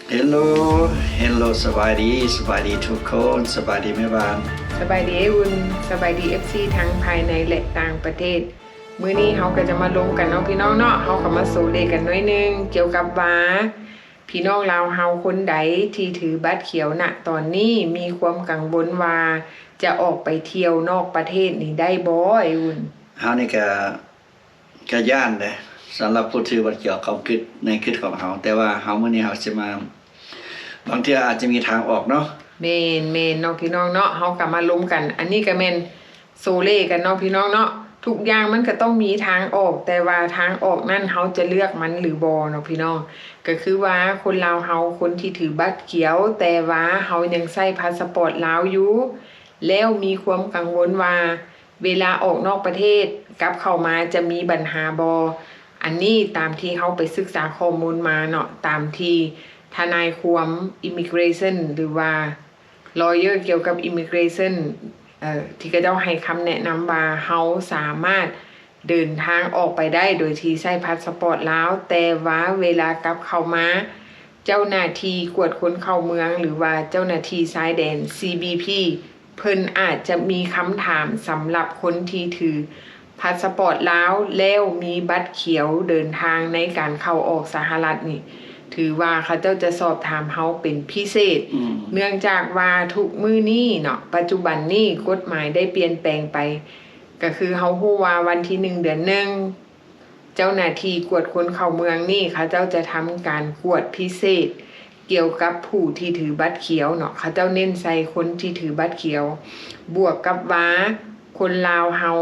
ເຮລໂລ ເຮລໂລ ສະບາຍດີ ສະບາຍດີທຸກຄົນ ສະບາຍດີແມ່ບ້ານ ສະບາຍດີອ້າຍອຸ່ນ ສະບາຍດີເອັຟຊີທັງພາຍໃນ ແລະ ຕ່າງປະເທດ. ມື້ນີ້ເຮົາກໍຈະມາລົມກັນເນາະພີ່ນ້ອງເນາະ ເຮົາກໍມາໂຊເລກັນໜ້ອຍໜຶ່ງ ກ່ຽວກັບວ່າພີ່ນ້ອງລາວເຮົາຄົນໃດທີ່ຖືບັດຂຽວນະຕອນນີ້ ມີຄວາມກັງວົນວ່າຈະອອກໄປທ່ຽວນອກປະເທດນີ້ໄດ້ບໍ່ອ້າຍອຸ່ນ? ເຮົານີ້ກໍ ກະຢ້ານເດ້ ສຳລັບຜູ້ຖືບັດຂຽວ ຄວາມຄິດໃນຄິດຂອງເຮົາ ແຕ່ວ່າເຮົາ ມື້ນີ້ເຮົາຊິມາ ບາງເທື່ອອາດຈະມີທາງອອກເນາະ. ແມ່ນໆ ເນາະພີ່ນ້ອງເນາະ ເຮົາກໍມາລົມກັນ ອັນນີ້ກໍແມ່ນໂຊເລກັນເນາະພີ່ນ້ອງເນາະ ທຸກຢ່າງມັນກໍຕ້ອງມີທາງອອກ ແຕ່ວ່າທາງອອກນັ້ນເຮົາຈະເລືອກມັນຫຼືບໍ່ເນາະພີ່ນ້ອງ. ກໍຄືວ່າຄົນລາວເຮົາ ຄົນທີ່ຖືບັດຂຽວ ແຕ່ວ່າເຮົາຍັງໃຊ້ພາສະປອດລາວຢູ່ ແລ້ວມີຄວາມກັງວົນວ່າ ເວລາອອກນອກປະເທດ ກັບເຂົ້າມາຈະມີບັນຫາບໍ່? ອັນນີ້ຕາມທີ່ເຮົາໄປສຶກສາຂໍ້ມູນມາເນາະ ຕາມທີ່ທະນາຍຄວາມ Immigration ຫຼືວ່າ Lawyer ກ່ຽວກັບ Immigration ເອີ ທີ່ເຂົາເຈົ້າໃຫ້ຄຳແນະນຳວ່າ ເຮົາສາມາດເດີນທາງອອກໄປໄດ້ໂດຍທີ່ໃຊ້ພາສະປອດລາວ ແຕ່ວ່າເວລາກັບເຂົ້າມາ ເຈົ້າໜ້າທີ່ກວດຄົນເຂົ້າເມືອງ ຫຼືວ່າເຈົ້າໜ້າທີ່ຊາຍແດນ CBP ເພິ່ນອາດຈະມີຄຳຖາມສຳລັບຄົນທີ່ຖືພາສະປອດລາວ ແລ້ວມີບັດຂຽວເດີນທາງໃນການເຂົ້າອອກສະຫະລັດນີ້ ຖືວ່າເຂົາເຈົ້າຈະສອບຖາມເຮົາເປັນພິເສດ ອືມ ເນື່ອງຈາກວ່າທຸກມື້ນີ້ເນາະ ປັດຈຸບັນນີ້ກົດໝາຍໄດ້ປ່ຽນແປງໄປ ກໍຄືເຮົາຮູ້ວ່າວັນທີໜຶ່ງ ເດືອນໜຶ່ງ ເຈົ້າໜ້າທີ່ກວດຄົນເຂົ້າເມືອງນີ້ ເຂົາເຈົ້າຈະທຳການກວດພິເສດ ກ່ຽວກັບຜູ້ທີ່ຖືບັດຂຽວເນາະ ເຂົາເຈົ້າເນັ້ນໃສ່ຄົນທີ່ຖືບັດຂຽວ ບວກກັບວ່າຄົນລາວເຮົາ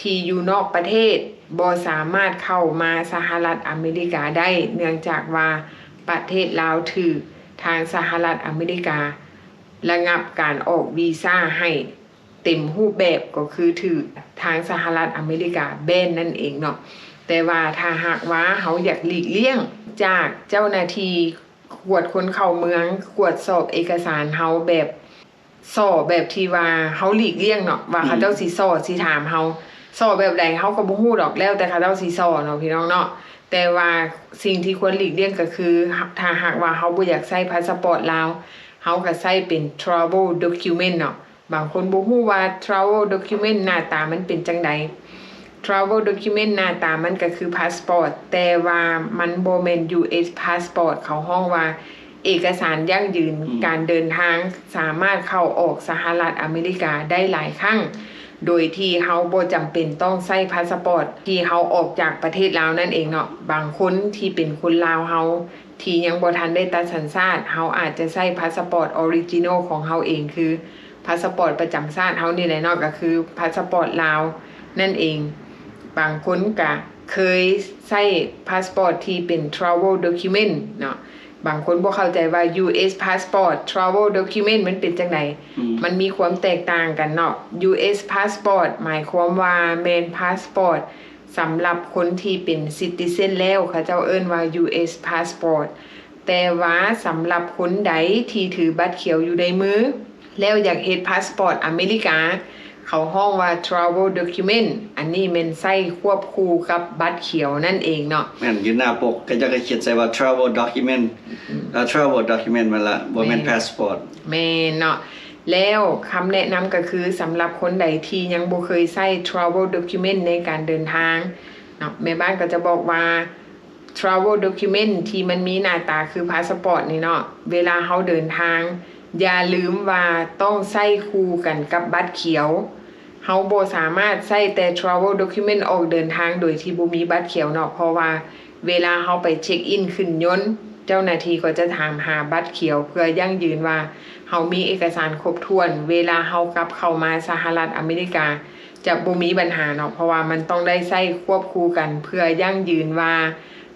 ທີ່ຢູ່ນອກປະເທດບໍ່ສາມາດເຂົ້າມາສະຫະລັດອາເມລິກາໄດ້ ເນື່ອງຈາກວ່າປະເທດລາວຖືກທາງສະຫະລັດອາເມລິກາລະງັບການອອກວີຊາໃຫ້ ເຕັມຮູບແບບ ກໍຄືຖືກທາງສະຫະລັດອາເມລິກາແບນນັ້ນເອງເນາະ ແຕ່ວ່າຖ້າຫາກວ່າເຮົາຢາກຫຼີກລ່ຽງຈາກເຈົ້າໜ້າທີ່ກວດຄົນເຂົ້າເມືອງ ກວດສອບເອກະສານເຮົາແບບ ສໍ້ແບບທີ່ວ່າເຮົາຫຼີກລ່ຽງເນາະ ວ່າ ອືມ ເຂົາເຈົ້າຊິສໍ້ ຊິຖາມເຮົາ ສໍ້ແບບໃດເຮົາກໍບໍ່ຮູ້ດອກ ແລ້ວແຕ່ເຂົາເຈົ້າຊິສໍ້ເນາະ ພີ່ນ້ອງເນາະ ແຕ່ວ່າສິ່ງທີ່ຄວນຫຼີກລ່ຽງກໍຄື ຖ້າຫາກວ່າເຮົາບໍ່ຢາກໃຊ້ພາສະປອດລາວ ເຮົາກໍໃຊ້ເປັນ travel document ເນາະ ບາງຄົນບໍ່ຮູ້ວ່າ travel document ໜ້າຕາມັນເປັນຈັ່ງໃດ. Travel document ໜ້າຕາມັນກໍຄືພາສປອດ ແຕ່ວ່າມັນບໍ່ແມ່ນ US passport ເຂົາຮ້ອງວ່າເອກະສານຢັ້ງຢືນ ອືມ ການເດີນທາງ ສາມາດເຂົ້າອອກສະຫະລັດອາເມລິກາໄດ້ຫຼາຍຄັ້ງ ໂດຍທີ່ເຮົາບໍ່ຈຳເປັນຕ້ອງໃຊ້ພາສະປອດທີ່ເຮົາອອກຈາກປະເທດລາວນັ້ນເອງເນາະ. ບາງຄົນທີ່ເປັນຄົນລາວເຮົາ ທີ່ຍັງບໍ່ທັນໄດ້ຕັດສັນຊາດ ເຮົາອາດຈະໃຊ້ພາສະປອດ original ຂອງເຮົາເອງ ຄືພາສະປອດປະຈຳຊາດເຮົານີ້ແຫຼະເນາະ ກໍຄືພາສະປອດລາວນັ້ນເອງ. ບາງຄົນກະເຄີຍໃຊ້ພາສະປອດທີ່ເປັນ travel document ເນາະ. ບາງຄົນບໍ່ເຂົ້າໃຈວ່າ US passport travel document ມັນເປັນຈັ່ງໃດ ອືມ ມັນມີຄວາມແຕກຕ່າງກັນເນາະ. US passport ໝາຍຄວາມວ່າແມ່ນພາສະປອດ ສຳລັບຄົນທີ່ເປັນ citizen ແລ້ວ ເຂົາເຈົ້າເອີ້ນວ່າ US passport ແຕ່ວ່າສຳລັບຄົນໃດທີ່ຖືບັດຂຽວຢູ່ໃນມື ແລ້ວຢາກເຮັດພາສະປອດອາເມລິກາ ເຂົາຮ້ອງວ່າ travel document ອັນນີ້ແມ່ນໃຊ້ຄວບຄູ່ກັບບັດຂຽວນັ້ນເອງເນາະ. ແມ່ນ ຢູ່ໜ້າປົກເຂົາເຈົ້າກໍຂຽນໃສ່ວ່າ travel document ອືມ ແລ້ວ travel document ແມ່ນລະ ບໍ່ແມ່ນ ແມ່ນ passport ແມ່ນເນາະ. ແລ້ວຄຳແນະນຳກໍຄື ສຳລັບຄົນໃດທີ່ຍັງບໍ່ເຄີຍໃຊ້ travel document ໃນການເດີນທາງເນາະ ແມ່ບ້ານກໍຈະບອກວ່າ travel document ທີ່ມັນມີໜ້າຕາຄືພາສະປອດນີ້ເນາະ ເວລາເຮົາເດີນທາງ ຢ່າລືມວ່າຕ້ອງໃຊ້ຄູ່ກັນກັບບັດຂຽວ. ເຮົາບໍ່ສາມາດໃຊ້ແຕ່ travel document ອອກເດີນທາງໂດຍທີ່ບໍ່ມີບັດຂຽວເນາະ ເພາະວ່າ ເວລາເຮົາໄປເຊັກອິນຂຶ້ນຍົນ ເຈົ້າໜ້າທີ່ກໍຈະຖາມຫາບັດຂຽວ ເພື່ອຢັ້ງຢືນວ່າເຮົາມີເອກະສານຄົບຖ້ວນ ເວລາເຮົາກັບເຂົ້າມາສະຫະລັດອາເມລິກາ ຈະບໍ່ມີບັນຫາເນາະ ເພາະວ່າມັນຕ້ອງໄດ້ໃຊ້ຄວບຄູ່ກັນ ເພື່ອຢັ້ງຢືນວ່າ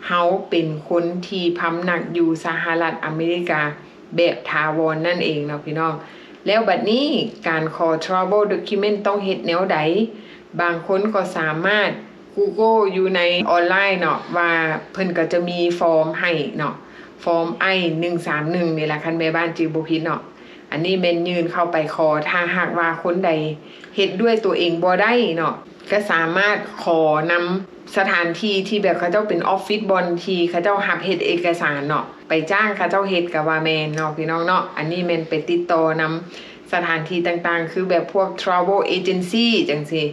ເຮົາເປັນຄົນທີ່ພຳນັກຢູ່ສະຫະລັດອາເມລິກາ ແບບຖາວອນນັ້ນເອງເນາະພີ່ນ້ອງ. ແລ້ວບັດນີ້ການຂໍ travel document ຕ້ອງເຮັດແນວໃດ? ບາງຄົນກໍສາມາດ Google ຢູ່ໃນອອນລາຍເນາະ ວ່າເພິ່ນກໍຈະມີຟອມໃຫ້ເນາະ ຟອມ I ໜຶ່ງສາມໜຶ່ງ ນີ້ລະ ຄັນແມ່ບ້ານຈື່ບໍ່ຜິດເນາະ. ອັນນີ້ແມ່ນຍື່ນເຂົ້າໄປຂໍ ຖ້າຫາກວ່າຄົນໃດເຮັດດ້ວຍຕົວເອງບໍ່ໄດ້ເນາະ ກໍສາມາດຂໍນຳສະຖານທີ່ທີ່ແບບເຂົາເຈົ້າເປັນອອບຟິດ ບ່ອນທີ່ເຂົາເຈົ້າຮັບເຮັດເອກະສານເນາະ. ໄປຈ້າງເຂົາເຈົ້າເຮັດກໍວ່າແມ່ນເນາະ ພີ່ນ້ອງເນາະ. ອັນນີ້ແມ່ນໄປຕິດຕໍ່ນຳສະຖານທີ່ຕ່າງໆ ຄືແບບພວກ travel agency ຈັ່ງຊີ້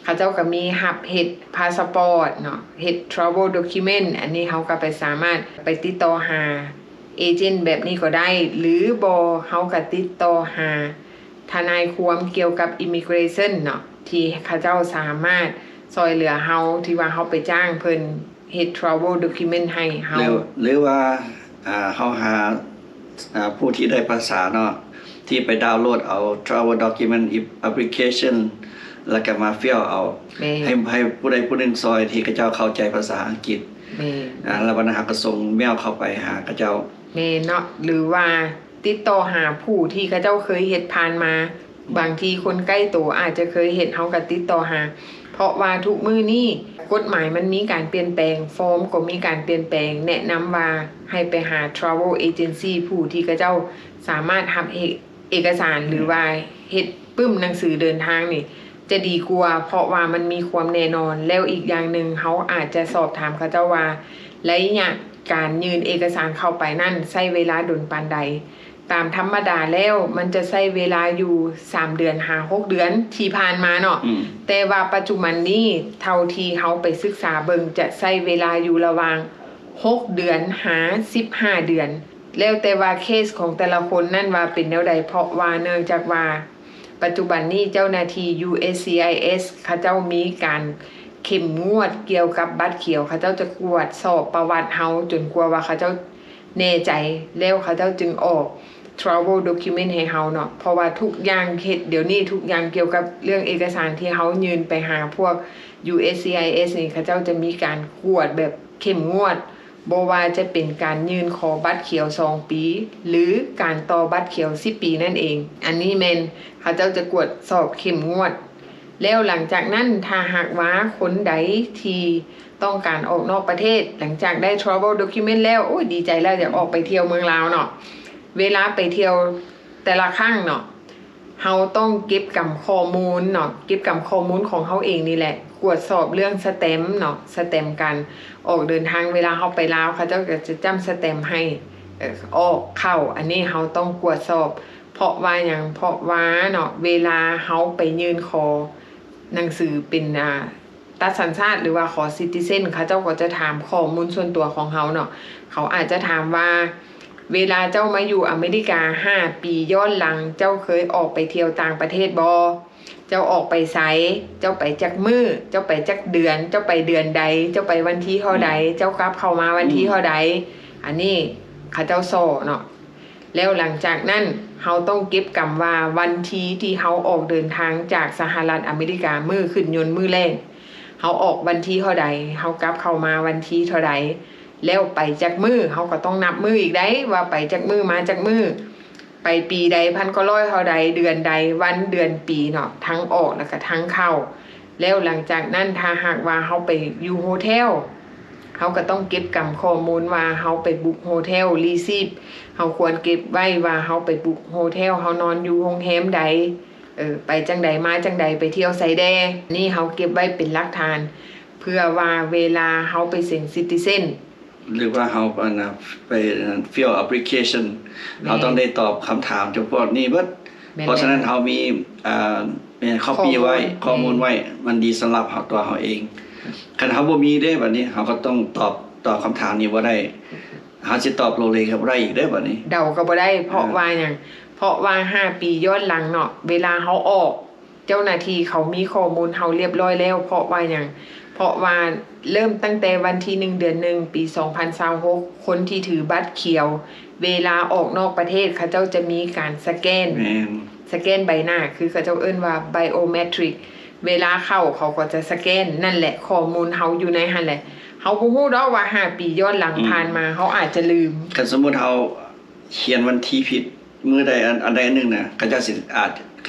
ເຂົາເຈົ້າກໍມີຮັບເຮັດພາສະປອດເນາະ ເຮັດ travel document. ອັນນີ້ເຮົາກໍໄປສາມາດໄປຕິດຕໍ່ຫາ agent ແບບນີ້ກໍໄດ້ ຫຼືບໍ່ເຮົາກໍຕິດຕໍ່ຫາທະນາຍຄວາມກ່ຽວກັບ immigration ເນາະ ທີ່ເຂົາເຈົ້າສາມາດຊ່ອຍເຫຼືອເຮົາ ທີ່ວ່າເຮົາໄປຈ້າງເພິ່ນເຮັດ travel document ໃຫ້ເຮົາ ຫຼື ຫຼືວ່າ ອ່າ ເຮົາຫາ ອ່າ ຜູ້ທີ່ໄດ້ພາສາເນາະ ທີ່ໄປດາວໂຫຼດເອົາ travel document application ແລ້ວກໍມາ fill ເອົາ ແມ່ນ ໃຫ້ ໃຫ້ຜູ້ໃດຜູ້ໜຶ່ງຊ່ອຍທີ່ເຂົາເຈົ້າເຂົ້າໃຈພາສາອັງກິດ ແມ່ນ ອ່າ ແລ້ວບັດນັ້ນເຮົາກໍສົ່ງເມວເຂົ້າໄປຫາເຂົາເຈົ້າ ແມ່ນເນາະ. ຫຼືວ່າຕິດຕໍ່ຫາຜູ້ທີ່ເຂົາເຈົ້າເຄີຍເຮັດຜ່ານມາ ບາງທີຄົນໃກ້ໂຕອາດຈະເຄີຍເຮັດ ເຮົາກໍຕິດຕໍ່ຫາ ເພາະວ່າທຸກມື້ນີ້ກົດໝາຍມັນມີການປ່ຽນແປງ ຟອມກໍມີການປ່ຽນແປງ. ແນະນຳວ່າໃຫ້ໄປຫາ travel agency ຜູ້ທີ່ເຂົາເຈົ້າສາມາດຮັບເອກ ເອກະສານ ຫຼືວ່າເຮັດປຶ້ມໜັງສືເດີນທາງນີ້ຈະດີກວ່າ ເພາະວ່າມັນມີຄວາມແນ່ນອນ. ແລ້ວອີກຢ່າງໜຶ່ງ ເຮົາອາດຈະສອບຖາມເຂົາເຈົ້າວ່າ ໄລຍະການຍື່ນເອກະສານເຂົ້າໄປນັ້ນໃຊ້ເວລາດົນປານໃດ? ຕາມທຳມະດາແລ້ວມັນຈະໃຊ້ເວລາຢູ່ສາມເດືອນຫາຫົກເດືອນທີ່ຜ່ານມາເນາະ ອືມ ແຕ່ວ່າປັດຈຸບັນນີ້ ເທົ່າທີ່ເຮົາໄປສຶກສາເບິ່ງ ຈະໃຊ້ເວລາຢູ່ລະຫວ່າງຫົກເດືອນຫາສິບຫ້າເດືອນ ແລ້ວແຕ່ວ່າເຄສຂອງແຕ່ລະຄົນນັ້ນວ່າເປັນແນວໃດ. ເພາະວ່າເນື່ອງຈາກວ່າປັດຈຸບັນນີ້ເຈົ້າໜ້າທີ່ USCIS ເຂົາເຈົ້າມີການເຂັ້ມງວດກ່ຽວກັບບັດຂຽວ ເຂົາເຈົ້າຈະກວດສອບປະຫວັດເຮົາຈົນກວ່າວ່າເຂົາເຈົ້າ ແນ່ໃຈ ແລ້ວເຂົາເຈົ້າຈຶ່ງອອກ travel document ໃຫ້ເຮົາເນາະ. ເພາະວ່າທຸກຢ່າງເຮັດ ດຽວນີ້ທຸກຢ່າງກ່ຽວກັບເລື່ອງເອກະສານທີ່ເຮົາຍື່ນໄປຫາພວກ USCIS ນີ້ ເຂົາເຈົ້າຈະມີການກວດແບບເຂັ້ມງວດ ບໍ່ວ່າຈະເປັນການຍື່ນຂໍບັດຂຽວສອງປີ ຫຼື ການຕໍ່ບັດຂຽວສິບປີນັ້ນເອງ. ອັນນີ້ແມ່ນເຂົາເຈົ້າຈະກວດສອບເຂັ້ມງວດ. ແລ້ວຫຼັງຈາກນັ້ນ ຖ້າຫາກວ່າຄົນໃດທີ່ຕ້ອງການອອກນອກປະເທດ ຫຼັງຈາກໄດ້ travel document ແລ້ວ ໂອ້ຍ ດີໃຈແລ້ວ ຢາກອອກໄປທ່ຽວເມືອງລາວເນາະ. ເວລາໄປທ່ຽວແຕ່ລະຄັ້ງເນາະ ເຮົາຕ້ອງເກັບກຳຂໍ້ມູນເນາະ ເກັບກຳຂໍ້ມູນຂອງເຮົາເອງນີ້ແຫຼະ ກວດສອບເລື່ອງສະແຕັມເນາະ ສະແຕັມການອອກເດີນທາງ. ເວລາເຮົາໄປລາວ ເຂົາເຈົ້າກໍຈະຈ້ຳສະແຕັມໃຫ້ ເອີ ອອກເຂົ້າ. ອັນນີ້ເຮົາຕ້ອງກວດສອບ ເພາະວ່າຫຍັງ? ເພາະວ່າເນາະ ເວລາເຮົາໄປຍື່ນຂໍໜັງສືເປັນ ອ່າ ຕັດສັນຊາດ ຫຼືວ່າຂໍ citizen ເຂົາເຈົ້າກໍຈະຖາມຂໍ້ມູນສ່ວນຕົວຂອງເຮົາເນາະ. ເຂົາອາດຈະຖາມວ່າ ເວລາເຈົ້າມາຢູ່ອາເມລິກາຫ້າປີຍ້ອນຫຼັງ ເຈົ້າເຄີຍອອກໄປທ່ຽວຕ່າງປະເທດບໍ່? ເຈົ້າອອກໄປໃສ? ເຈົ້າໄປຈັກມື້? ເຈົ້າໄປຈັກເດືອນ? ເຈົ້າໄປເດືອນໃດ? ເຈົ້າໄປວັນທີເທົ່າໃດ? ອືມ ເຈົ້າກັບເຂົ້າມາວັນທີເທົ່າໃດ? ອືມ ອັນນີ້ເຂົາເຈົ້າສໍ້ເນາະ. ແລ້ວຫຼັງຈາກນັ້ນ ເຮົາຕ້ອງເກັບກຳວ່າ ວັນທີທີ່ເຮົາອອກເດີນທາງຈາກສະຫະລັດອາເມລິກາ ມື້ຂຶ້ນຍົນມື້ແລກ ເຮົາອອກວັນທີເທົ່າໃດ? ເຮົາກັບເຂົ້າມາວັນທີເທົ່າໃດ? ແລ້ວໄປຈັກມື້? ເຮົາກໍຕ້ອງນັບມື້ອີກໄດ໋ ວ່າໄປຈັກມື້ ມາຈັກມື້? ໄປປີໃດ? ພັນເກົ້າຮ້ອຍເທົ່າໃດ? ເດືອນໃດ? ວັນ ເດືອນ ປີເນາະ ທັງອອກ ແລ້ວກໍທັງເຂົ້າ. ແລ້ວຫຼັງຈາກນັ້ນ ຖ້າຫາກວ່າເຮົາໄປຢູ່ໂຮເທວ ເຮົາກໍຕ້ອງເກັບກຳຂໍ້ມູນວ່າ ເຮົາໄປບຸກໂຮເທວ receipt ເຮົາຄວນເກັບໄວ້ວ່າ ເຮົາໄປບຸກໂຮເທວ ເຮົານອນຢູ່ໂຮງແຮມໃດ ເອີ ໄປຈັ່ງໃດ ມາຈັ່ງໃດ ໄປທ່ຽວໃສແດ່. ນີ້ເຮົາເກັບໄວ້ເປັນຫຼັກຖານ ເພື່ອວ່າເວລາເຮົາໄປເຊັນ citizen ຫຼືວ່າເຮົາ ອັນນະ ໄປ fill application ແມ່ນ ເຮົາຕ້ອງໄດ້ຕອບຄຳຖາມຈຳພວກນີ້ເບິດ. ແມ່ນ ເພາະສະນັ້ນ ແມ່ນ ເຮົາມີ ອ່າ ແມ່ນ copy ໄວ້ ຂໍ້ມູນ ແມ່ນ ຂໍ້ມູນໄວ້ ມັນດີສຳລັບເຮົາ ຕົວເຮົາເອງ. ຄັນເຮົາບໍ່ມີເດ້ ບັດນີ້ເຮົາກໍຕ້ອງຕອບ ຕອບຄຳຖາມນີ້ບໍ່ໄດ້ ເຮົາຊິຕອບໂລເລກໍບໍ່ໄດ້ອີກເດ້ບັດນີ້ ເດົາກໍບໍ່ໄດ້. ເພາະ ເອີ ວ່າຫຍັງ? ເພາະວ່າຫ້າປີຍ້ອນຫຼັງເນາະ ເວລາເຮົາອອກ ເຈົ້າໜ້າທີ່ເຂົາມີຂໍ້ມູນເຮົາລຽບຮ້ອຍແລ້ວ. ເພາະວ່າຫຍັງ? ເພາະວ່າເລີ່ມຕັ້ງແຕ່ວັນທີໜຶ່ງ ເດືອນໜຶ່ງ ປີສອງພັນຊາວຫົກ ຄົນທີ່ຖືບັດຂຽວ ເວລາອອກນອກປະເທດ ເຂົາເຈົ້າຈະມີການສະແກນ ແມ່ນ ສະແກນໃບໜ້າ ຄືເຂົາເຈົ້າເອີ້ນວ່າ biometric. ເວລາເຂົ້າເຂົາກໍຈະສະແກນ ນັ້ນແຫຼະ ຂໍ້ມູນເຮົາຢູ່ໃນຫັ້ນແຫຼະ. ເຮົາບໍ່ຮູ້ດອກວ່າຫ້າປີຍ້ອນຫຼັງ ອືມ ຜ່ານມາ ເຮົາອາດຈະລືມ. ຄັນສົມມຸດເຮົາຂຽນວັນທີຜິດ ມື້ໃດອັນ ອັນໃດອັນໜຶ່ງນະ ເຂົາເຈົ້າຊິອາດ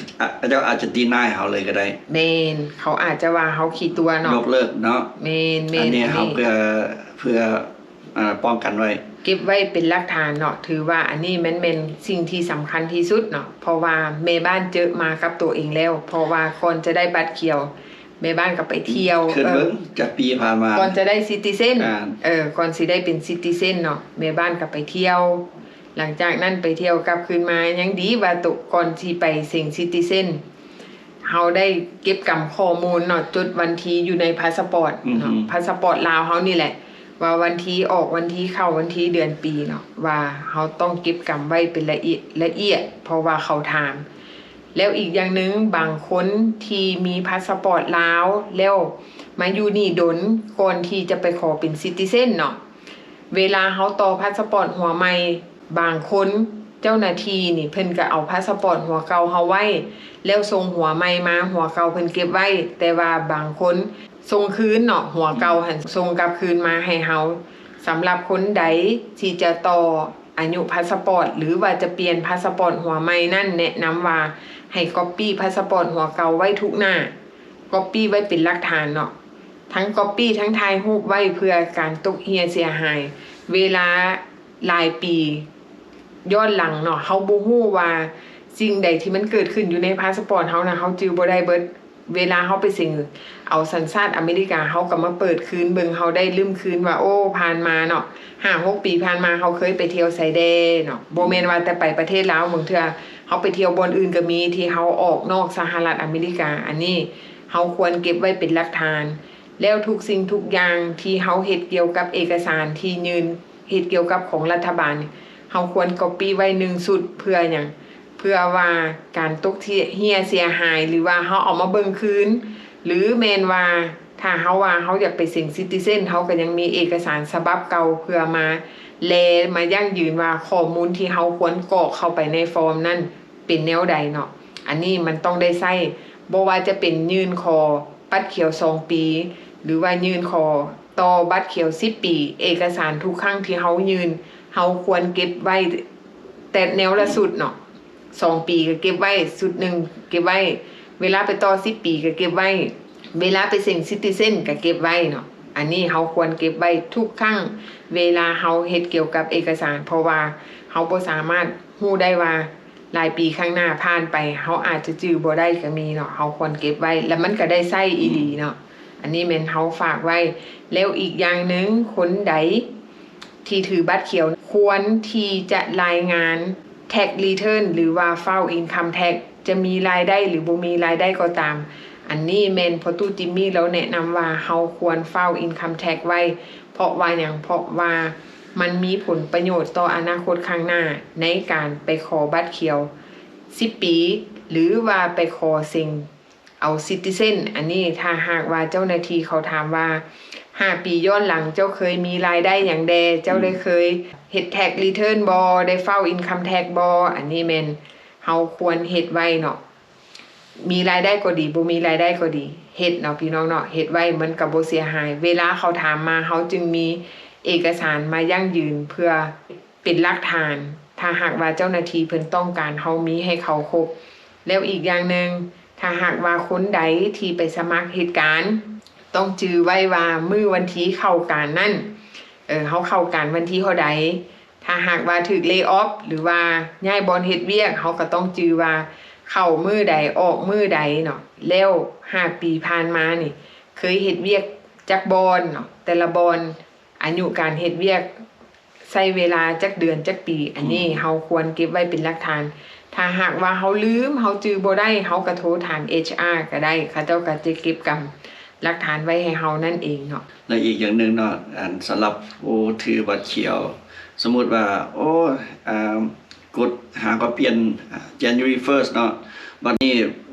ເຂົາເຈົ້າອາດຈະ deny ເຮົາເລີຍກໍໄດ້. ແມ່ນ ເຂົາອາດຈະວ່າເຮົາຂີ້ຕົວະເນາະ ຍົກເລີກເນາະ. ແມ່ນໆ ອັນນີ້ເຮົາ ອັນນີ້ ເພື່ອ ເພື່ອ ອ່າ ປ້ອງກັນໄວ້ ເກັບໄວ້ເປັນຫຼັກຖານເນາະ. ຖືວ່າອັນນີ້ແມ່ນ ແມ່ນສິ່ງທີ່ສຳຄັນທີ່ສຸດເນາະ ເພາະວ່າແມ່ບ້ານເຈີມາກັບຕົວເອງແລ້ວ. ເພາະວ່າກ່ອນຈະໄດ້ບັດຂຽວ ແມ່ບ້ານກໍໄປທ່ຽວ ເຄີຍເບິ່ງ ເອີ ຈັກປີຜ່ານມາ ກ່ອນຈະໄດ້ຊິຕິເຊັນ ອ່າ ເອີ ກ່ອນຊິໄດ້ເປັນຊິຕິເຊັນເນາະ ແມ່ບ້ານກໍໄປທ່ຽວ ຫຼັງຈາກນັ້ນໄປທ່ຽວກັບຄືນມາ ຍັງດີວ່າໂຕ ກ່ອນຊິໄປເສັງຊິຕິເຊັນ ເຮົາໄດ້ເກັບກຳຂໍ້ມູນເນາະ ຈົດວັນທີຢູ່ໃນພາສະປອດເນາະ ອືຮຶ ພາສະປອດລາວເຮົານີ້ແຫຼະ ວ່າວັນທີອອກ ວັນທີເຂົ້າ ວັນທີເດືອນປີເນາະ ວ່າເຮົາຕ້ອງເກັບກຳໄວ້ເປັນລະອຽດ ລະອຽດ ເພາະວ່າເຂົາຖາມ. ແລ້ວອີກຢ່າງໜຶ່ງ ບາງຄົນທີ່ມີພາສະປອດລາວ ແລ້ວມາຢູ່ນີ້ດົນ ກ່ອນທີ່ຈະໄປຂໍເປັນຊິຕິເຊັນເນາະ ເວລາເຮົາຕໍ່ພາສະປອດຫົວໃໝ່ ບາງຄົນເຈົ້າໜ້າທີ່ນີ້ເພິ່ນກໍເອົາພາສະປອດຫົວເກົ່າເຮົາໄວ້ ແລ້ວສົ່ງຫົວໃໝ່ມາ ຫົວເກົ່າເພິ່ນເກັບໄວ້ ແຕ່ວ່າບາງຄົນສົ່ງຄືນເນາະ ຫົວເກົ່າຫັ້ນສົ່ງກັບຄືນມາໃຫ້ເຮົາ. ສຳລັບຄົນໃດທີ່ຈະຕໍ່ອາຍຸພາສະປອດ ຫຼືວ່າຈະປ່ຽນພາສະປອດຫົວໃໝ່ນັ້ນ ແນະນຳວ່າໃຫ້ກັອບປີ້ພາສະປອດຫົວເກົ່າໄວ້ທຸກໜ້າ ກັອບປີ້ໄວ້ເປັນຫຼັກຖານເນາະ ທັງກັອບປີ້ ທັງຖ່າຍຮູບໄວ້ເພື່ອການຕົກເຮ່ຍເສຍຫາຍ ເວລາຫຼາຍປີຍ້ອນຫຼັງເນາະ ເຮົາບໍ່ຮູ້ວ່າສິ່ງໃດທີ່ມັນເກີດຂຶ້ນຢູ່ໃນພາສະປອດເຮົານະ ເຮົາຈື່ບໍ່ໄດ້ເບິດ. ເວລາເຮົາໄປເສັງເອົາສັນຊາດອາເມລິກາ ເຮົາກໍມາເປີດຄືນເບິ່ງ ເຮົາໄດ້ລືມຄືນວ່າ ໂອ້ ຜ່ານມາເນາະ ຫ້າຫົກປີຜ່ານມາ ເຮົາເຄີຍໄປທ່ຽວໃສແດ່ເນາະ ບໍ່ແມ່ນວ່າແຕ່ໄປປະເທດລາວ ບາງເທື່ອເຮົາໄປທ່ຽວບ່ອນອື່ນກໍມີ ທີ່ເຮົາອອກນອກສະຫະລັດອາເມລິກາ ອັນນີ້ເຮົາຄວນເກັບໄວ້ເປັນຫຼັກຖານ ແລ້ວທຸກສິ່ງທຸກຢ່າງທີ່ເຮົາເຮັດກ່ຽວກັບເອກະສານທີ່ຍື່ນ ເຮັດກ່ຽວກັບຂອງລັດຖະບານນີ້ ເຮົາຄວນກັອບປີ້ໄວ້ໜຶ່ງຊຸດ ເພື່ອຫຍັງ? ເພື່ອວ່າການຕົກເຮ່ຍເສຍຫາຍ ຫຼືວ່າເຮົາເອົາມາເບິ່ງຄືນ ຫຼືແມ່ນວ່າຖ້າເຮົາວ່າເຮົາຢາກໄປເສັງຊິຕິເຊັນ ເຮົາກໍຍັງມີເອກະສານສະບັບເກົ່າ ເພື່ອມາແລ ມາຢັ້ງຢືນວ່າຂໍ້ມູນທີ່ເຮົາຄວນກອກເຂົ້າໄປໃນຟອມນັ້ນ ເປັນແນວໃດເນາະ ອັນນີ້ມັນຕ້ອງໄດ້ໃຊ້ ບໍ່ວ່າຈະເປັນຍື່ນຂໍບັດຂຽວສອງປີ ຫຼືວ່າຍື່ນຂໍຕໍ່ບັດຂຽວສິບປີ ເອກະສານທຸກຄັ້ງທີ່ເຮົາຍື່ນ ເຮົາຄວນເກັບໄວ້ແຕ່ແນວລະຊຸດເນາະ ສອງປີກໍເກັບໄວ້ ຊຸດໜຶ່ງເກັບໄວ້ ເວລາໄປຕໍ່ສິບປີກໍເກັບໄວ້ ເວລາໄປເສັງຊິຕິເຊັນກໍເກັບໄວ້ເນາະ ອັນນີ້ເຮົາຄວນເກັບໄວ້ທຸກຄັ້ງ ເວລາເຮົາເຮັດກ່ຽວກັບເອກະສານ ເພາະວ່າເຮົາບໍ່ສາມາດຮູ້ໄດ້ວ່າ ຫຼາຍປີຂ້າງໜ້າຜ່ານໄປ ເຮົາອາດຈະຈື່ບໍ່ໄດ້ກໍມີເນາະ ເຮົາຄວນເກັບໄວ້ ແລ້ວມັນກໍໄດ້ໃຊ້ອີ່ຫຼີເນາະ ອັນນີ້ແມ່ນເຮົາຝາກໄວ້ ແລ້ວອີກຢ່າງໜຶ່ງ ຄົນໃດທີ່ຖືບັດຂຽວ ຄວນທີ່ຈະລາຍງານ tax return ຫຼືວ່າ file income tax ຈະມີລາຍໄດ້ ຫຼືບໍ່ມີລາຍໄດ້ກໍຕາມ ອັນນີ້ແມ່ນພໍ່ຕູ້ຈິມມີ່ລາວແນະນຳວ່າ ເຮົາຄວນ file income tax ໄວ້ ເພາະວ່າຫຍັງ? ເພາະວ່າມັນມີຜົນປະໂຫຍດຕໍ່ອະນາຄົດຂ້າງໜ້າ ໃນການໄປຂໍບັດຂຽວສິບປີ ຫຼືວ່າໄປຂໍເສັງເອົາຊິຕິເຊັນ ອັນນີ້ຖ້າຫາກວ່າເຈົ້າໜ້າທີ່ເຂົາຖາມວ່າ ຫ້າປີຍ້ອນຫຼັງເຈົ້າເຄີຍມີລາຍໄດ້ຫຍັງແດ່? ເຈົ້າໄດ້ເຄີຍເຮັດ tax return ບໍ່? ໄດ້ file income tax ບໍ່? ອັນນີ້ແມ່ນເຮົາຄວນເຮັດໄວ້ເນາະ. ມີລາຍໄດ້ກໍດີ ບໍ່ມີລາຍໄດ້ກໍດີ ເຮັດເນາະພີ່ນ້ອງເນາະ ເຮັດໄວ້ມັນກໍບໍ່ເສຍຫາຍ ເວລາເຂົາຖາມມາ ເຮົາຈຶ່ງມີເອກະສານມາຢັ້ງຢືນ ເພື່ອເປັນຫຼັກຖານ ຖ້າຫາກວ່າເຈົ້າໜ້າທີ່ເພິ່ນຕ້ອງການ ເຮົາມີໃຫ້ເຂົາຄົບ. ແລ້ວອີກຢ່າງໜຶ່ງ ຖ້າຫາກວ່າຄົນໃດທີ່ໄປສະໝັກເຮັດການ ຕ້ອງຈື່ໄວ້ວ່າມື້ວັນທີເຂົ້າການນັ້ນ ເອີ ເຮົາເຂົ້າການວັນທີເທົ່າໃດ? ຖ້າຫາກວ່າຖືກ lay off ຫຼືວ່າຍ້າຍບ່ອນເຮັດວຽກ ເຮົາກໍຕ້ອງຈື່ວ່າເຂົ້າມື້ໃດ ອອກມື້ໃດເນາະ. ແລ້ວຫ້າປີຜ່ານມານີ້ ເຄີຍເຮັດວຽກຈັກບ່ອນເນາະ ແຕ່ລະບ່ອນ ອາຍຸການເຮັດວຽກ ໃຊ້ເວລາຈັກເດືອນຈັກປີ ອັນນີ້ເຮົາຄວນເກັບໄວ້ເປັນຫຼັກຖານ. ຖ້າຫາກວ່າເຮົາລືມ ເຮົາຈື່ບໍ່ໄດ້ ເຮົາກໍໂທຖາມ ເອດເອັດ ກໍໄດ້ ເຂົາເຈົ້າກໍຈະເກັບກຳຫຼັກຖານໄວ້ໃຫ້ເຮົານັ້ນເອງເນາະ. ແລະ ອີກຢ່າງໜຶ່ງເນາະ ອັນ ສຳລັບຜູ້ຖືບັດຂຽວ ສົມມຸດວ່າ ໂອ້ ອາ ກົດຫາກໍປ່ຽນ ອາ January first ເນາະ ບັດນີ້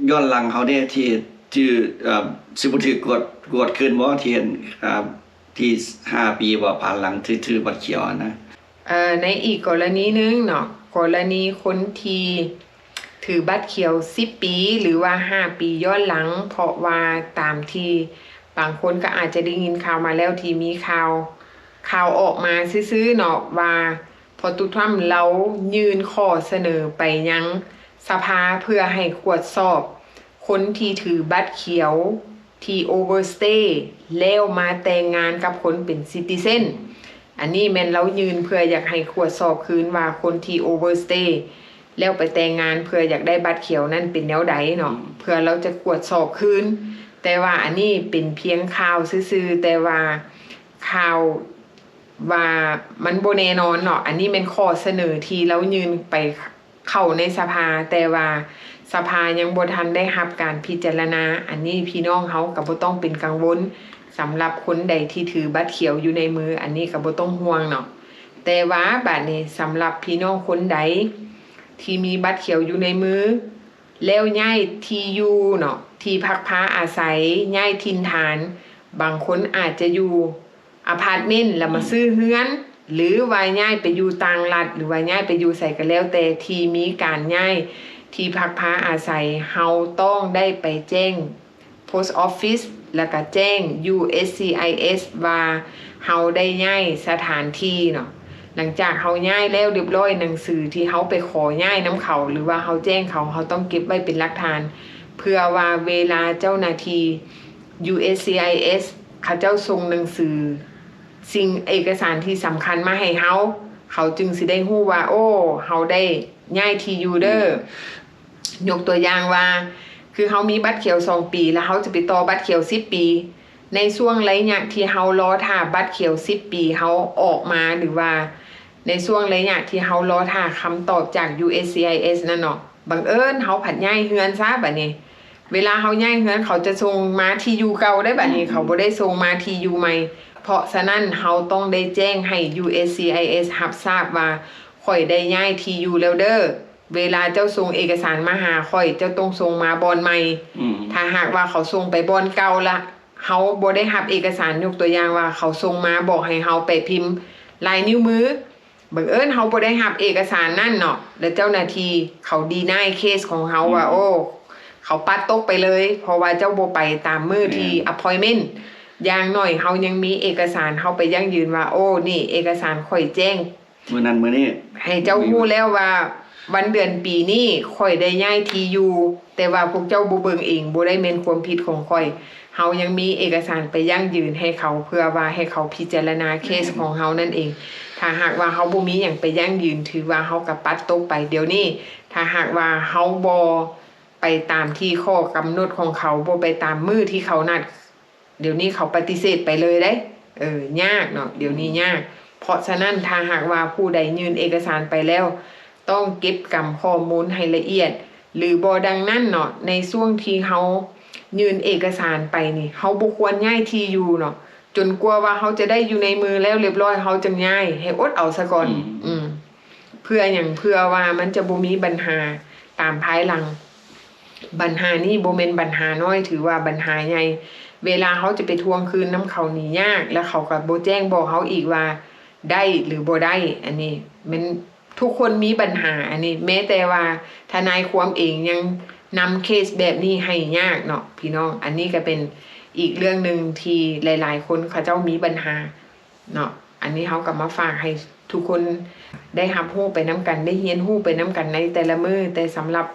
ຍ້ອນຫຼັງເຮົາເດ້ ທີ່ ທີ່ ເອີ ຊິບໍ່ຖືກກວດ ກວດຄືນບໍ່ ທີ່ເຫັນ ອາ ທີ່ຫ້າປີບໍ່ ຜ່ານຫຼັງ ທີ່ຖືບັດຂຽວຫັ້ນນະ? ເອີ ໃນອີກກໍລະນີໜຶ່ງເນາະ ກໍລະນີຄົນທີ່ຖືບັດຂຽວສິບປີ ຫຼືວ່າຫ້າປີຍ້ອນຫຼັງ ເພາະວ່າຕາມທີ່ບາງຄົນກໍອາດຈະໄດ້ຍິນຂ່າວມາແລ້ວ ທີ່ມີຂ່າວ ຂ່າວອອກມາຊື່ໆເນາະ ວ່າພໍ່ຕູ້ທຣຳລາວຍື່ນຂໍ້ສະເໜີໄປຍັງສະພາ ເພື່ອໃຫ້ກວດສອບຄົນທີ່ຖືບັດຂຽວ ທີ່ overstay ແລ້ວມາແຕ່ງງານກັບຄົນເປັນ citizen. ອັນນີ້ແມ່ນລາວຍື່ນເພື່ອຢາກໃຫ້ກວດສອບຄືນວ່າຄົນທີ່ overstay ແລ້ວໄປແຕ່ງງານເພື່ອຢາກໄດ້ບັດຂຽວນັ້ນເປັນແນວໃດເນາະ ເພື່ອລາວຈະກວດສອບຄືນ. ແ ແຕ່ວ່າອັນນີ້ເປັນພຽງຂ່າວຊື່ໆ ແຕ່ວ່າຂ່າວວ່າມັນບໍ່ແນ່ນອນເນາະ. ອັນນີ້ແມ່ນຂໍ້ສະເໜີທີ່ລາວຍື່ນໄປເຂົ້າໃນສະພາ, ແຕ່ວ່າສະພາຍັງບໍ່ທັນໄດ້ຮັບການພິຈາລະນາ. ອັນນີ້ພີ່ນ້ອງເຮົາກໍບໍ່ຕ້ອງເປັນກັງວົນ, ສຳລັບຄົນໃດທີ່ຖືບັດຂຽວຢູ່ໃນມື, ອັນນີ້ກໍບໍ່ຕ້ອງຫ່ວງເນາະ. ແຕ່ວ່າບາດນີ້ ສຳລັບພີ່ນ້ອງຄົນໃດທີ່ມີບັດຂຽວຢູ່ໃນມື ແລ້ວຍ້າຍທີ່ຢູ່ເນາະ, ທີ່ພັກພາອາໄສ, ຍ້າຍຖິ່ນຖານ, ບາງຄົນອາດຈະຢູ່ອາພາດເມັນ ແລ້ວມາ ອືມ ຊື້ເຮືອນ ຫຼືວ່າຍ້າຍໄປຢູ່ຕ່າງລັດ ຫຼືວ່າຍ້າຍໄປຢູ່ໃສກໍແລ້ວແຕ່ ທີ່ມີການຍ້າຍທີ່ພັກພາອາໄສ, ເຮົາຕ້ອງໄດ້ໄປແຈ້ງ Post Office ແລ້ວກະແຈ້ງ USCIS ວ່າເຮົາໄດ້ຍ້າຍສະຖານທີ່ເນາະ. ຫຼັງຈາກເຮົາຍ້າຍແລ້ວຮຽບຮ້ອຍ, ໜັງສືທີ່ເຮົາໄປຂໍຍ້າຍນຳເຂົາ ຫຼືວ່າເຮົາແຈ້ງເຂົາ, ເຮົາຕ້ອງເກັບໄວ້ເປັນຫຼັກຖານ ເພື່ອວ່າເວລາເຈົ້າໜ້າທີ່ USCIS ເຂົາເຈົ້າສົ່ງໜັງສື ສິ່ງເອກະສານທີ່ສຳຄັນມາໃຫ້ເຮົາ, ເຂົາຈຶ່ງຊິໄດ້ຮູ້ວ່າ ໂອ້ ເຮົາໄດ້ຍ້າຍທີ່ຢູ່ເດີ. ອືມ. ຍົກຕົວຢ່າງວ່າ ຄືເຮົາມີບັດຂຽວສອງປີ ແລ້ວເຮົາຈະໄປຕໍ່ບັດຂຽວສິບປີ, ໃນຊ່ວງໄລຍະທີ່ເຮົາລໍຖ້າບັດຂຽວສິບປີເຮົາອອກມາ ຫຼືວ່າໃນຊ່ວງໄລຍະທີ່ເຮົາລໍຖ້າຄຳຕອບຈາກ USCIS ນັ້ນເນາະ, ບັງເອີນເຮົາພັດຍ້າຍເຮືອນຊະບາດນີ້, ເວລາເຮົາຍ້າຍເຮືອນ ເຂົາຈະສົ່ງມາທີ່ຢູ່ເກົ່າໄດ໋ບາດນີ້, ອືມ ເຂົາບໍ່ໄດ້ສົ່ງມາທີ່ຢູ່ໃໝ່. ເພາະສະນັ້ນ ເຮົາຕ້ອງໄດ້ແຈ້ງໃຫ້ USCIS ຮັບຊາບວ່າ ຂ້ອຍໄດ້ຍ້າຍທີ່ຢູ່ແລ້ວເດີ. ເວລາເຈົ້າສົ່ງເອກະສານມາຫາຂ້ອຍ ເຈົ້າຕ້ອງສົ່ງມາບ່ອນໃໝ່. ອືມ ຖ້າຫາກວ່າເຂົາສົ່ງໄປບ່ອນເກົ່າລະ ເຮົາບໍ່ໄດ້ຮັບເອກະສານ, ຍົກຕົວຢ່າງວ່າ ເຂົາສົ່ງມາບອກໃຫ້ເຮົາໄປພິມລາຍນິ້ວມື, ບັງເອີນເຮົາບໍ່ໄດ້ຮັບເອກະສານນັ້ນເນາະ, ແລະເຈົ້າໜ້າທີ່ເຂົາດີນາຍເຄສຂອງເຮົາວ່າ ອືມ ໂອ້ ເຂົາປັດຕົກໄປເລີຍ ເພາະວ່າເຈົ້າບໍ່ໄປຕາມມື້ທີ່ ແມ່ນ appointment. ຢ່າງໜ້ອຍເຮົາຍັງມີເອກະສານ ເຮົາໄປຢັ້ງຢືນວ່າ ໂອ້ ນີ້ເອກະສານຂ້ອຍແຈ້ງ ມື້ນັ້ນມື້ນີ້ ໃຫ້ເຈົ້າຮູ້ແລ້ວວ່າວັນເດືອນປີນີ້ຂ້ອຍໄດ້ຍ້າຍທີ່ຢູ່, ແຕ່ວ່າພວກເຈົ້າບໍ່ເບິ່ງເອງ ບໍ່ໄດ້ແມ່ນຄວາມຜິດຂອງຂ້ອຍ. ເຮົາຍັງມີເອກະສານໄປຢັ້ງຢືນໃຫ້ເຂົາ ເພື່ອວ່າໃຫ້ເຂົາພິຈາລະນາເຄສ ແມ່ນ ຂອງເຮົານັ້ນເອງ. ຖ້າຫາກວ່າເຮົາບໍ່ມີຫຍັງໄປຢັ້ງຢືນ ຖືວ່າເຮົາກໍປັດຕົກໄປ. ດຽວນີ້ຖ້າຫາກວ່າເຮົາບໍ່ໄປຕາມທີ່ຂໍ້ກຳນົດຂອງເຂົາ, ບໍ່ໄປຕາມມື້ທີ່ເຂົານັດ, ດຽວນີ້ເຂົາປະຕິເສດໄປເລີຍເດ້. ເອີ ຍາກເນາະ, ດຽວນີ້ຍາກ. ເພາະສະນັ້ນ ຖ້າຫາກວ່າຜູ້ໃດຍື່ນເອກະສານໄປແລ້ວ ຕ້ອງເກັບກຳຂໍ້ມູນໃຫ້ລະອຽດ ຫຼືບໍ່ດັ່ງນັ້ນເນາະ, ໃນຊ່ວງທີ່ເຮົາຍື່ນເອກະສານໄປນີ້ ເຮົາບໍ່ຄວນຍ້າຍທີ່ຢູ່ເນາະ, ຈົນກວ່າວ່າເຮົາຈະໄດ້ຢູ່ໃນມືແລ້ວຮຽບຮ້ອຍ ເຮົາຈຶ່ງຍ້າຍ, ໃຫ້ອົດເອົາສາກ່ອນ. ອືມ ອືມ ເພື່ອຫຍັງ? ເພື່ອວ່າມັນຈະບໍ່ມີບັນຫາຕາມພາຍຫຼັງ. ບັນຫານີ້ບໍ່ແມ່ນບັນຫານ້ອຍ, ຖືວ່າບັນຫາໃຫຍ່. ເວລາເຮົາຈະໄປທວງຄືນນຳເຂົານີ້ຍາກ, ແລ້ວເຂົາກໍບໍ່ແຈ້ງບອກເຮົາອີກວ່າໄດ້ ຫຼື ບໍ່ໄດ້. ອັນນີ້ແມ່ນທຸກຄົນມີບັນຫາ, ອັນນີ້ແມ້ແຕ່ວ່າທະນາຍຄວາມເອງຍັງນຳເຄສແບບນີ້ໃຫ້ຍາກເນາະ ພີ່ນ້ອງ. ອັນນີ້ກໍເປັນອີກເລື່ອງໜຶ່ງທີ່ຫຼາຍໆຄົນເຂົາເຈົ້າມີບັນຫາເນາະ. ອັນນີ້ເຮົາກໍມາຝາກໃຫ້ທຸກຄົນໄດ້ຮັບຮູ້ໄປນຳກັນ, ໄດ້ຮຽນຮູ້ໄປນຳກັນໃນແຕ່ລະມື້. ແຕ່ສຳລັບ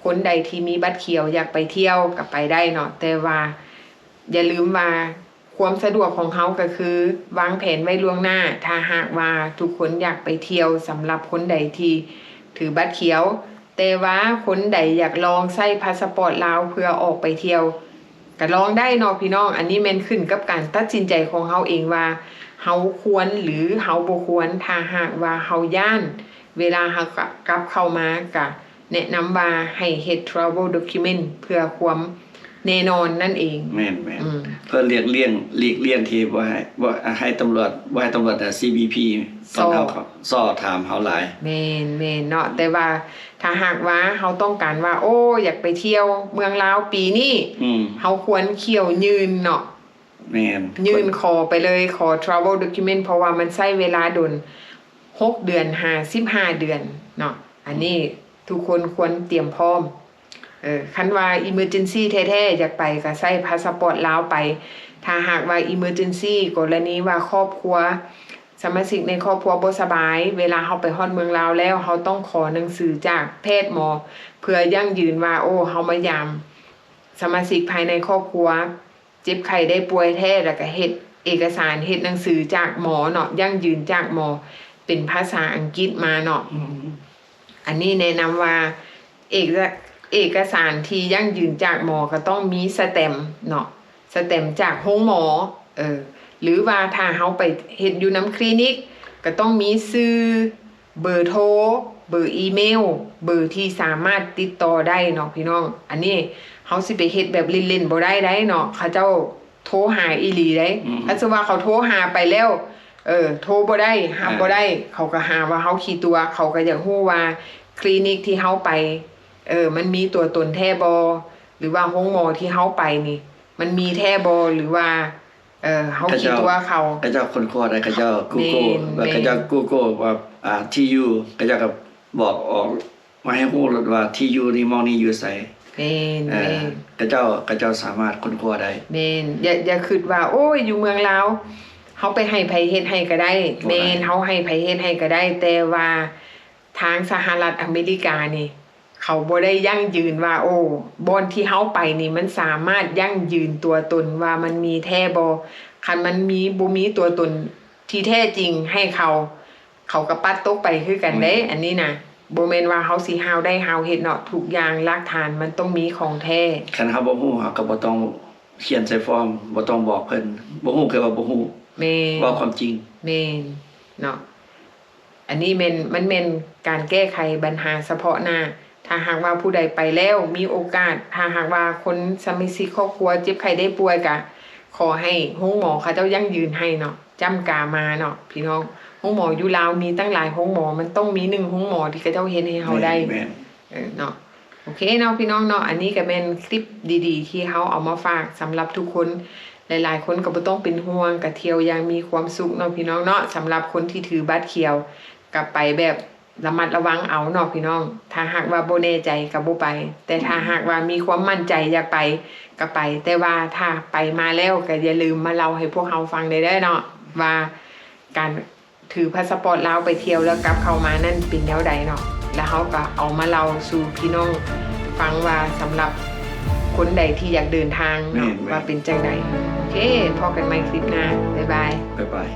ຄົນໃດທີ່ມີບັດຂຽວຢາກໄປທ່ຽວກໍໄປໄດ້ເນາະ, ແຕ່ວ່າຢ່າລືມວ່າຄວາມສະດວກຂອງເຮົາກໍຄືວາງແຜນໄວ້ລ່ວງໜ້າ, ຖ້າຫາກວ່າທຸກຄົນຢາກໄປທ່ຽວ, ສຳລັບຄົນໃດທີ່ຖືບັດຂຽວ. ແຕ່ວ່າຄົນໃດຢາກລອງໃຊ້ພາສະປອດລາວເພື່ອອອກໄປທ່ຽວ ກະລອງໄດ້ເນາະພີ່ນ້ອງ, ອັນນີ້ແມ່ນຂຶ້ນກັບການຕັດສິນໃຈຂອງເຮົາເອງວ່າເຮົາຄວນ ຫຼື ເຮົາບໍ່ຄວນ. ຖ້າຫາກວ່າເຮົາຢ້ານ ເວລາເຮົາກະກັບເຂົ້າມາ ກະແນະນຳວ່າໃຫ້ເຮັດ travel document ເພື່ອຄວາມແນ່ນອນນັ້ນເອງ. ແມ່ນໆ ອືມ ເພື່ອຫຼີກລ່ຽງ ຫຼີກລ່ຽງທີ່ບໍ່ໃຫ້ ບໍ່ໃຫ້ຕຳຫຼວດ ບໍ່ໃຫ້ຕຳຫຼວດ CBP ຕອນເຮົາ ຊໍ້ຖາມເຮົາຫຼາຍ. ແມ່ນໆເນາະ, ແຕ່ວ່າ ຖ້າຫາກວ່າເຮົາຕ້ອງການວ່າ ໂອ້ ຢາກໄປທ່ຽວເມືອງລາວປີນີ້ ອືມ ເຮົາຄວນຂ້ຽວຍື່ນເນາະ. ແມ່ນ ຍື່ນຂໍໄປເລີຍ, ຂໍ travel document ເພາະວ່າມັນໃຊ້ເວລາດົນ ຫົກເດືອນຫາສິບຫ້າເດືອນເນາະ. ອັນນີ້ ອືມ ທຸກຄົນຄວນຕຽມພ້ອມ. ເອີ ຄັນວ່າ emergency ແທ້ໆ ຢາກໄປກໍໃຊ້ພາສະປອດລາວໄປ. ຖ້າຫາກວ່າ emergency ກໍລະນີວ່າຄອບຄົວ ສະມາຊິກໃນຄອບຄົວບໍ່ສະບາຍ, ເວລາເຮົາໄປຮອດເມືອງລາວແລ້ວ ເຮົາຕ້ອງຂໍໜັງສືຈາກແພດໝໍ ເພື່ອຢັ້ງຢືນວ່າ ໂອ້ ເຮົາມາຢາມສະມາຊິກພາຍໃນຄອບຄົວ ເຈັບໄຂ້ໄດ້ປ່ວຍແທ້ ແລ້ວກະເຮັດເອກະສານ ເຮັດໜັງສືຈາກໝໍເນາະ, ຢັ້ງຢືນຈາກໝໍ ເປັນພາສາອັງກິດມາເນາະ. ອືມ ອັນນີ້ແນະນຳວ່າ ເອກະ ເອກະສານທີ່ຢັ້ງຢືນຈາກໝໍກໍຕ້ອງມີສະແຕັມເນາະ, ສະແຕັມຈາກໂຮງໝໍ ເອີ ຫຼືວ່າຖ້າເຮົາໄປເຮັດຢູ່ນຳຄລີນິກ ກໍຕ້ອງມີຊື່ ເບີໂທ ເບີອີເມວ ເບີທີ່ສາມາດຕິດຕໍ່ໄດ້ເນາະພີ່ນ້ອງ. ອັນນີ້ເຮົາຊິໄປເຮັດແບບຫຼິ້ນໆບໍ່ໄດ້ໃດເນາະ ເຂົາເຈົ້າໂທຫາອີ່ຫຼີໃດ. ອືມ ຄັນສົມມຸດວ່າເຂົາໂທຫາໄປແລ້ວ ເອີ ໂທບໍ່ໄດ້ ຮັບບໍ່ໄດ້ ອ່າ ເຂົາກໍຫາວ່າເຮົາຂີ້ຕົວະ. ເຂົາກໍຢາກຮູ້ວ່າຄລີນິກທີ່ເຮົາໄປ ເອີ ມັນມີຕົວຕົນແທ້ບໍ່ ຫຼືວ່າໂຮງໝໍທີ່ເຮົາໄປນີ້ ມັນມີແທ້ບໍ່ ຫຼືວ່າ ເອີ ເຮົາ ເຂົາເຈົ້າ ຄິດວ່າເຂົາ ເຂົາເຈົ້າຄົ້ນຄວ້າໄດ້ ເຂົາເຈົ້າກູໂກ ແມ່ນ ແລ້ວເຂົາເຈົ້າ ແມ່ນ ກູໂກວ່າ ອ່າ ທີ່ຢູ່ ເຂົາເຈົ້າກໍບອກອອກມາໃຫ້ຮູ້ໂລດວ່າທີ່ຢູ່ນີ້ ໝ່ອງນີ້ຢູ່ໃສ. ແມ່ນ ເອີ ແມ່ນ ເຂົາເຈົ້າ ເຂົາເຈົ້າສາມາດຄົ້ນຄວ້າໄດ້. ແມ່ນ ຢ່າ ຢ່າຄິດວ່າ ໂອ້ຍ ຢູ່ເມືອງລາວ ເຮົາໄປໃຫ້ໃຜເຮັດໃຫ້ກໍໄດ້. ບໍ່ໄດ້ ແມ່ນ ເຮົາໃຫ້ໃຜເຮັດໃຫ້ກໍໄດ້ ແຕ່ວ່າທາງສະຫະລັດອາເມລິການີ້ ເຂົາບໍ່ໄດ້ຢັ້ງຢືນວ່າ ໂອ້ ບ່ອນທີ່ເຮົາໄປນີ້ ມັນສາມາດຢັ້ງຢືນຕົວຕົນວ່າມັນມີແທ້ບໍ່. ຄັນມັນມີ ບໍ່ມີຕົວຕົນທີ່ແທ້ຈິງໃຫ້ເຂົາ ເຂົາກໍປັດຕົກໄປຄືກັນເດ້. ອືມ ອັນນີ້ນະ ບໍ່ແມ່ນວ່າເຮົາຊິຫ້າວໄດ້ຫ້າວເຮັດເນາະ ທຸກຢ່າງຫຼັກຖານມັນຕ້ອງມີຂອງແທ້. ຄັນເຮົາບໍ່ຮູ້ ເຮົາກໍບໍ່ຕ້ອງຂຽນໃສ່ຟອມ ບໍ່ຕ້ອງບອກເພິ່ນ ບໍ່ຮູ້ກໍວ່າບໍ່ຮູ້. ແມ່ນ ເວົ້າຄວາມຈິງ. ແມ່ນເນາະ. ອັນນີ້ແມ່ນ ມັນແມ່ນການແກ້ໄຂບັນຫາສະເພາະໜ້າ. ຖ້າຫາກວ່າຜູ້ໃດໄປແລ້ວມີໂອກາດ ຖ້າຫາກວ່າຄົນສະມາຊິກຄອບຄົວເຈັບໄຂ້ໄດ້ປ່ວຍ ກະຂໍໃຫ້ໂຮງໝໍເຂົາເຈົ້າຢັ້ງຢືນໃຫ້ເນາະ ຈ້ຳກາມາເນາະພີ່ນ້ອງ. ໂຮງໝໍຢູ່ລາວມີຕັ້ງຫຼາຍໂຮງໝໍ ມັນຕ້ອງມີໜຶ່ງໂຮງໝໍທີ່ເຂົາເຈົ້າເຮັດໃຫ້ເຮົາໄດ້. ແມ່ນ ແມ່ນ. ເອີ ເນາະ ໂອເຄເນາະພີ່ນ້ອງເນາະ. ອັນນີ້ກໍແມ່ນຄລິບດີໆທີ່ເຮົາເອົາມາຝາກສຳລັບທຸກຄົນ. ຫຼາຍໆຄົນກໍບໍ່ຕ້ອງເປັນຫ່ວງ ກໍທ່ຽວຢ່າງມີຄວາມສຸກເນາະພີ່ນ້ອງເນາະ. ສຳລັບຄົນທີ່ຖືບັດຂຽວ ກໍໄປແບບລະມັດລະວັງເອົາເນາະພີ່ນ້ອງ. ຖ້າຫາກວ່າບໍ່ແນ່ໃຈກໍບໍ່ໄປ ແຕ່ຖ້າ ອືມ ຫາກວ່າມີຄວາມໝັ້ນໃຈຢາກໄປກໍໄປ. ແຕ່ວ່າຖ້າໄປມາແລ້ວ ກໍຢ່າລືມມາເລົ່າໃຫ້ພວກເຮົາຟັງແດ່ເນາະ ວ່າການ ຖືພາສະປອດລາວໄປທ່ຽວແລ້ວກັບເຂົ້າມານັ້ນເປັນແນວໃດເນາະ. ແລ້ວເຮົາກໍເອົາມາເລົ່າສູ່ພີ່ນ້ອງຟັງວ່າ ສຳລັບຄົນໃດທີ່ຢາກເດີນທາງເນາະ ແມ່ນໆ ວ່າເປັນຈັ່ງໃດ. ໂອເຄ ພໍ້ກັນໃໝ່ຄລິບໜ້າ. ບາຍບາຍ. ບາຍບາຍ.